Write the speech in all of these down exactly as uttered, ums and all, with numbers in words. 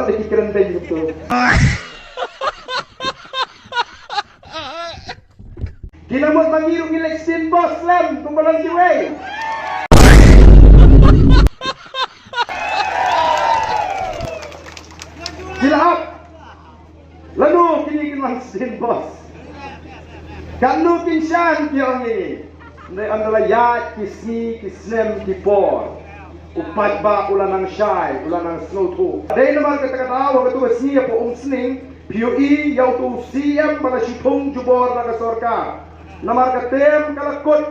Ki kren beiñ kumto. Ki la mut ma ngi ruh ngi leit sien bos lem kumba long kiwei. Ki la ap. Lano kine kin wan sien bos? Katno kin shah ki ong ngi? Hynrei ynda la ïaid ki sngi ki snem ki por, u paidbah u la nang shai, u la nang sngewthuh. Dei namar kata ka daw ha katu ka sngi hapoh Umsning phi ïohi ïa utu u C M ba la shu thung jubor da ka sorkar. Namar ka tem ka la kut,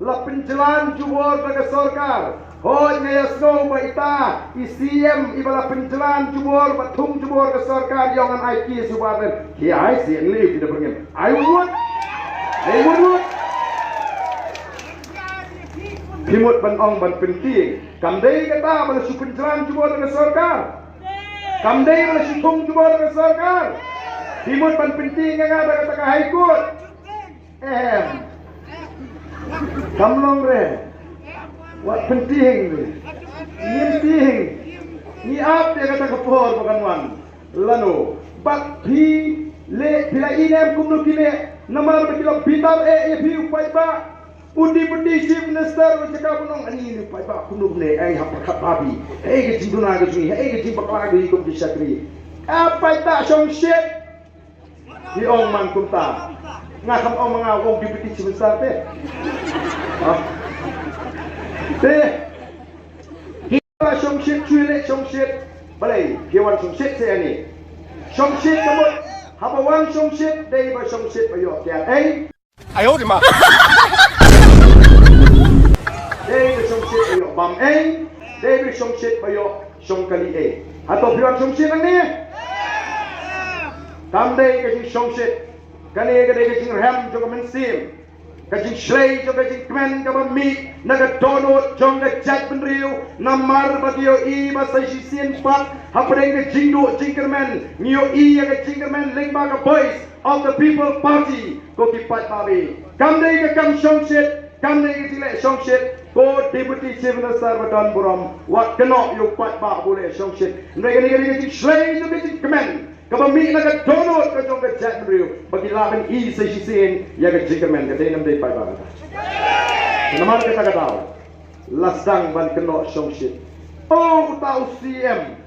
la pynjlan jubor da ka sorkar. Hooid, nga ïasngew ba ita i C M iba la pynjlan jubor, ba thung jubor ka sorkar, ïa ngan ai ki suba ten. Ki ai C M lei ki da byrngem. Ai wut. Ai wut wut. Phi mut ban ong ban pyntieng. Kam dei kata ba la shu pynjlan jubor da ka sorkar. Kam dei ba la shu thung jubor da ka sorkar. Phi mut ban pyntieng ïa nga da kata ka High Court. Em. Kam long re. Wat pyntieng re. Ngim tieng. Ngi ap ïa kata ka por ba kan wan. Lano. Bad phi leh, phi la ïohi em kumno ki leh. Namar ba ki la bitar eh ïa phi u paidbah. U Deputy Chief Minister u jaka ba nong ani ni u paidbah kumno kumne eh ha pyrkhat babi. Hei ka jingduna ka jong ngi, hei ka jingbakla ka jong ngi kum ki shakri. Ah, paidbah shongshit. Ngi ong man kumta. Nga kam ong ma nga ong Deputy Chief Minister te. Ah. Te. Ki ba shongshit, shu leh shongshit. Balei, ki wan shongshit se ani. Shongshit ka mut. Haba wan shongshit, dei ba shongshit ba ïoh kiad ei. Ayo di ma. Dei ba shongshit ba ïoh bam ei. Dei ba shongshit ba ïoh shong kali ei. Hato phi wan shongshit nangne? Kam dei ka jingshongshit. Kane ka dei ka jingrhem jong ka mynsiem. Ka jingshlei jong ka jingkmen kaba mih na ka dohnud jong ka jaitbynriew namar ba ki ïohi ba sa shisien pat hapdeng ka jingduh jingkyrmen ngi ïohi ïa ka jingkyrmen lyngba ka Voice of the People Party. Ko ki paidbah, kam dei ka kam shongshit, kam dei ka jingleh shongshit. Ko Deputy Chief Minister ba don burom, wat kynnoh ïa u paidbah ba u leh shongshit. Hynrei kane ka dei ka jingshlei jong ka jingkmen kaba mih na ka dohnud ka jong ka jaitbynriew ba ki lah ban ïohi sa shisien ïa ka jingkyrmen. Ka dei ne ym dei paidbah kata? Namar kata ka daw la sdang ban kynnoh shongshit. Oh, uta u C M.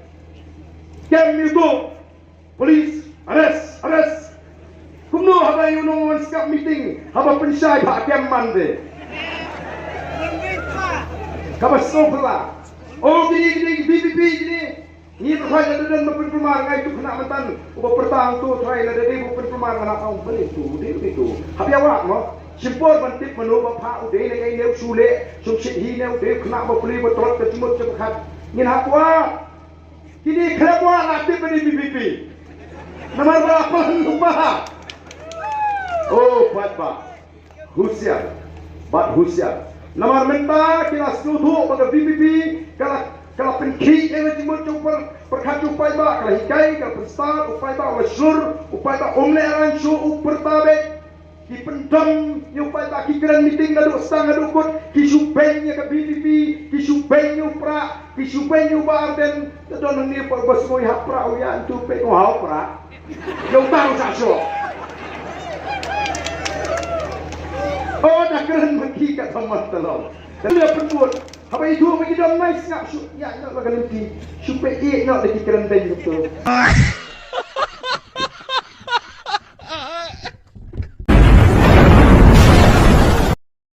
Kem ïa uto. Police, arrest, arrest. Kumno haba ïa u nongwan skab meeting haba pynshai ba kem man de. Kaba sngewphylla. Oh, kine, kine, kine, V P P kine. Ngi pyrkhat lada don ba pynpynmar ngai tu khynnah mynta uba pyrta hangto trai lada dei ba pynpynmar ngan ong balei tu, dei balei tu. Hap ïa wad mo. Shim por ban tip mano ba phah u dei ne ngai ne u shu leh shongshit hi ne u dei u khynnah ba pli ba tlot ka jingmut jingpyrkhat. Ngin hap wad. Kine khlem wad la tip ba dei V P P. Namar ba la pynlong ba. Oh, paidbah. Husiar bad husiar. Namar mynta ki la sngewthuh ba ka V P P ka la, ka la pynkhih ïa ka jingmut jong u pyrkhat jong u paidbah, ka la hikai, ka la pynstad, u paidbah u la shlur, u paidbah um leh aiñ shuh, u pyrta beit. Ki pyndom ïa u paidbah, ki kren meeting naduh stang haduh kut, ki shu beiñ ïa ka V P P, ki shu beiñ ïa u Prah, ki shu beiñ ïa u Bah Ardent, te don hangne u paidbah sngewthuh ha Prah u ïa ntu peit u ha u Prah. Ïa u Bah u sa shuh. Oh, da kren ma ki ka thamar talong. Ka la pynbud. Haba ïathuh ba ki don mai sngap shu ïa noh la ka lynti. Shu peit ïa noh da ki kren beiñ kumto.